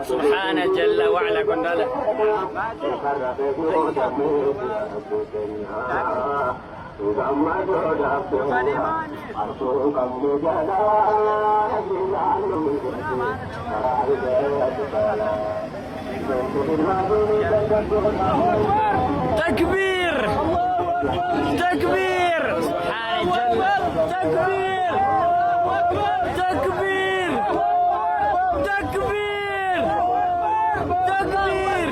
Subhaana jalla wa'ala Qondaala. Takbiir! Takbiir! Subhaana jalla. Takbiir! Takbiir! Takbiir! Takbiir!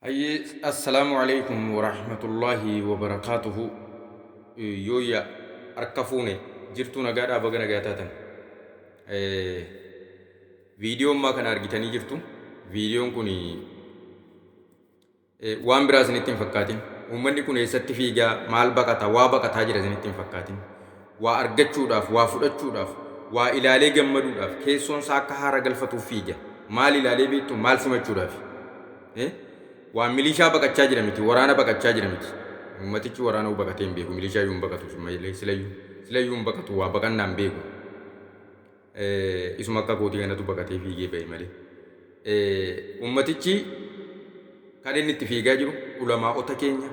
Hayyee assalaamu alaikum warahmatullaahi wabarakaatuhu yooyya harka fuune jirtuu nagaadhaa baga nagaa taatan viidiyoo ammaa kana argitanii jirtu viidiyoon kun Waan biraa isinitti hin fakkaatin. Uummanni kun eessatti fiigaa, maal baqata, waa baqataa jira isinitti hin fakkaatin. Waa argachuudhaaf, waa fudhachuudhaaf, waa ilaalee gammaduudhaaf, keessoon isaa akka haara galfatuuf fiiga. Maal ilaalee beektu, maal simachuudhaaf? Eh? Waa milishaa baqachaa jira miti, waraana baqachaa jira miti. Uummatichi waraana baqatee hin beeku, milishaa iyyuu hin baqatu, silayyuu silayyuu hin baqatu, waa baqannaa hin beeku. Isuma akka kootii kanatu baqatee fiigee ba'e malee. Ummatichi kan inni itti fiigaa jiru ulamaa'ota keenya,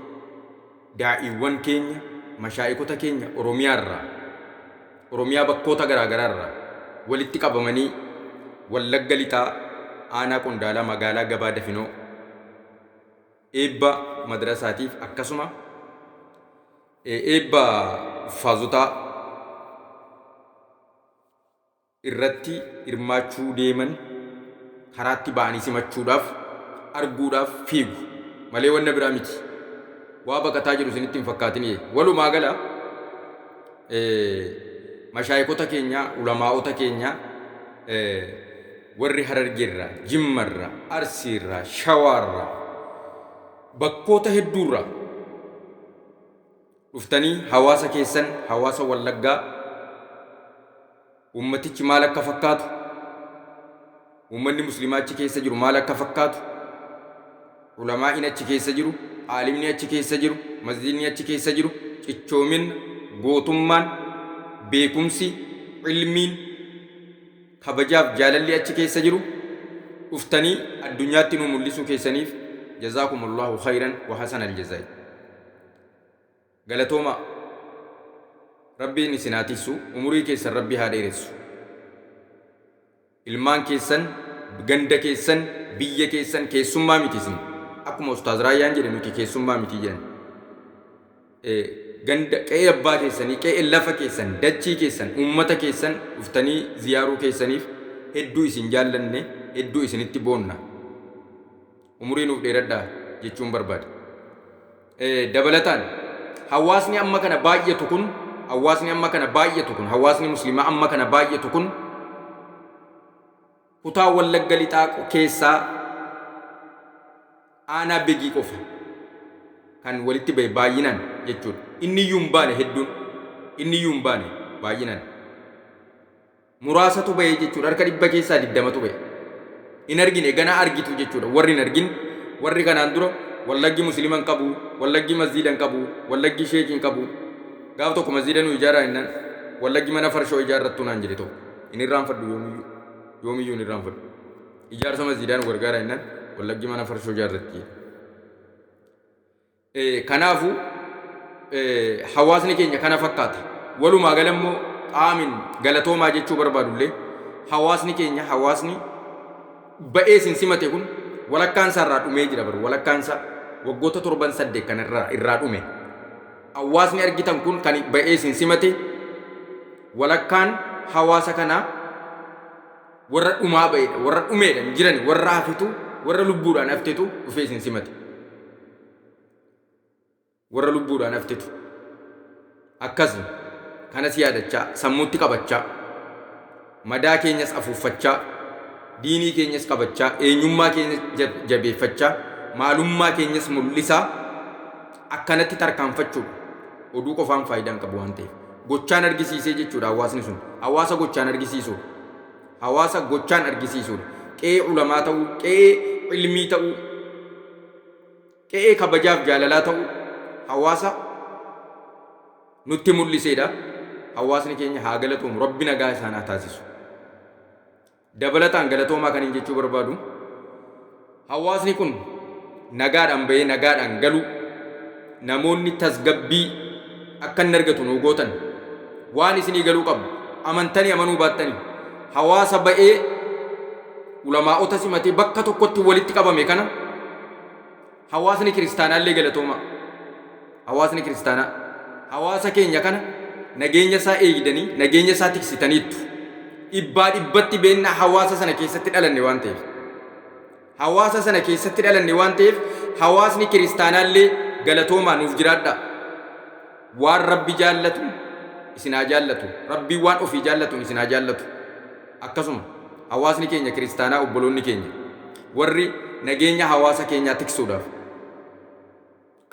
daa'iiwwan keenya, mashaa'ikota keenya Oromiyaa irraa, Oromiyaa bakkoota garaa garaa irraa walitti qabamanii Wallagga Lixaa aanaa Qondaalaa magaalaa Gabaa Dafinoo eebba madrasaatiif akkasuma eebba huffaazotaa irratti hirmaachuu deeman karaatti ba'anii simachuudhaaf, arguudhaaf fiigu malee wanna biraa miti. Waa baqataa jiru isinitti hin fakkaatin. Walumaa gala mashaayikota keenya, ulamaa'ota keenya warri Harargeerraa, Jimmarraa, Arsiirraa, Shawaarraa, bakkoota hedduurraa dhuftanii hawaasa keessan, hawaasa Wallaggaa, ummatichi maal akka fakkaatu, ummanni muslimaa achi keessa jiru maal akka fakkaatu, ulamaa'iin achi keessa jiru, aalimni achi keessa jiru, masjidni achi keessa jiru, cichoominna, gootummaan, beekumsi, ilmiin, kabajaaf jaalalli achi keessa jiru dhuftanii addunyaatti nu mul'isuu keessaniif jazaakumullahu khayran wa hasanal jazaa'i. Galatoomaa. Rabbiin isin haa tiksu, umurii keessan Rabbi haa dheeressu. Ilmaan keessan, ganda keessan, biyya keessan keessummaa miti isin. Akkuma Ustaaz Raayyaan jedhe nuti keessummaa miti jedhan. Ganda qe'ee abbaa keessanii, qe'ee lafa keessan, dachii keessan, uummata keessan dhuftanii ziyaaruu keessaniif hedduu isin jaallanne, hedduu isinitti boonna. Umurii nuuf dheeradhaa jechuun barbaada. Dabalataan hawaasni amma kana baay'atu kun hawaasni amma kana baay'atu kun hawaasni muslimaa amma kana baay'atu kun kutaa Wallagga Lixaa keessaa aanaa Begii qofa kan walitti bahe baay'inaan jechuudha. Inni iyyuu hin baane hedduun inni iyyuu hin baane baay'inaan. Muraasatu bahe jechuudha. Harka dhibba keessaa digdamatu bahe. Hin argine ganaa argitu jechuudha. Warri hin argin warri kanaan dura Wallaggi muslima hin qabu, Wallaggi masjiida hin qabu, Wallaggi sheekii hin qabu. Gaaf tokko masjiida nu ijaaraa jennaan Wallaggi mana farshoo ijaarrattu naan jedhe tokko. Hin irraanfadhu yoomiyyuu. Yoomiyyuu hin irraanfadhu. Ijaarsa masjiidaa nu gargaaraa jennaan Wallaggi mana farshoo ijaarratti jedhe. Kanaafu hawaasni keenya kana fakkaata. Walumaa gala immoo qaamin galatoomaa jechuu barbaadullee hawaasni keenya hawaasni ba'ee isin simate kun walakkaan isaa irraa dhumee jira bar walakkaan isaa waggoota torban saddeet kan irraa dhume. Hawaasni argitan kun kan ba'ee isin simate walakkaan hawaasa kanaa warra dhumaa ba'edha warra dhumeedha hin jirani warra hafetu warra lubbuudhaan haftetu dhufee isin simate. Warra lubbuudhaan haftetu akkasuma kanas yaadachaa sammuutti qabachaa madaa keenyas afuuffachaa diinii keenyas qabachaa eenyummaa keenya jabeeffachaa maalummaa keenyas mul'isaa akkanatti tarkaanfachuudha. Oduu qofaan faayidaa hin qabu waan ta'eef. Gochaan argisiisee jechuudha hawaasni sun. Hawaasa gochaan argisiisuudha. Hawaasa gochaan argisiisuudha. Qe'ee ulamaa ta'uu, qe'ee ilmii ta'uu, qe'ee kabajaaf jaalalaa ta'uu hawaasa nutti mul'iseedha. Hawaasni keenya haa galatoomu. Rabbi nagaa isaan haa taasisu. Dabalataan galatoomaa kanin jechuu barbaadu hawaasni kun nagaadhaan bahee nagaadhaan galuu namoonni tasgabbii akka inni argatu nuu gootan waan isinii galuu qabu amantanii amanuu baattanii hawaasa ba'ee ulamaa'ota simatee bakka tokkotti walitti qabame kana Hawaasni kiristaanaallee galatoomaa. Hawaasni kiristaanaa hawaasa keenya kana nageenya isaa eegdanii nageenya isaa tiksitaniittu. Dhibbaa dhibbatti beennaa hawaasa sana keessatti dhalanne waan ta'eef. Hawaasa sana keessatti dhalanne waan ta'eef hawaasni kiristaanaallee galatoomaa nuuf jiraadhaa. Waan Rabbi jaallatu isin haa jaallatu. Rabbiin waan ofii jaallatuun isin haa jaallatu. Akkasuma hawaasni keenya kiristaanaa obboloonni keenya warri nageenya hawaasa keenyaa tiksuudhaaf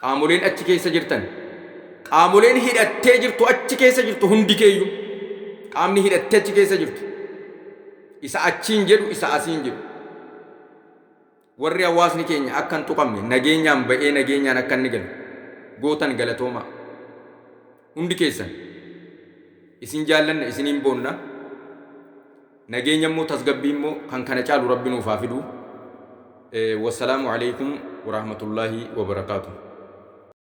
qaamoleen achi keessa jirtan qaamoleen hidhattee jirtu achi keessa jirtu hundi keeyyuu qaamni hidhattee achi keessa jirtu isa achiin jedhu isa asiin jedhu Warri hawaasni keenya akka hin tuqamne nageenyaan ba'ee nageenyaan akka inni galu gootan galatoomaa. Hundi keessan isin jaallanna isiniin boonna. Nageenya immoo tasgabbii immoo kan kana caalu Rabbi nuuf haa fidu. Wassalaamu alaikum warahmatullaahi wabarakaatuh.